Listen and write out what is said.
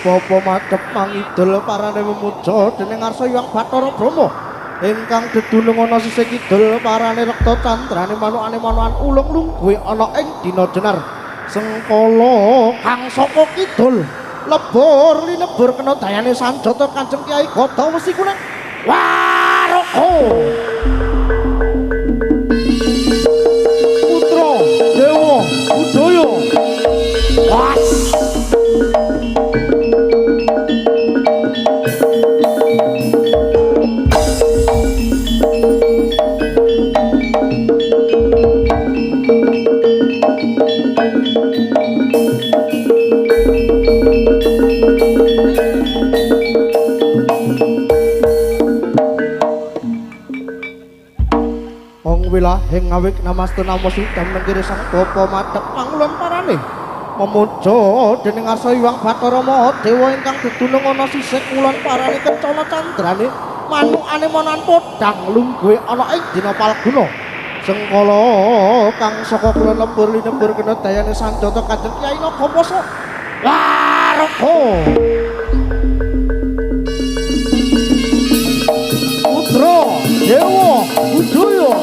Bapa madhep mangidul parane memuja dening ngarsa Hyang Bathara Brahma ingkang dedunung ana sisih kidul parane rekta candrane manukane manukan ulung lungguhe ana ing dina jenar. Sengkala kang saka kidul lebur linebur kena dayane sanjata Kanjeng Kyai Gada Wesi Kuning Waraka. Putra Dewa Budaya Was. Wilahing awik namaste namo sidam nengkiri sang bapa madhep pangulon parane memuja dening ngarsa Hyang Bathara Mahadewa ingkang dedunung ana sisih kulon parane kencana candrane manukane manan podhang lungguhe ana ing dina Palguna. Sengkala kang saka kulon lebur linebur kena dayane sanjata Kanjeng Kyai Nagapasa Waraka. Putra Dewa Budaya.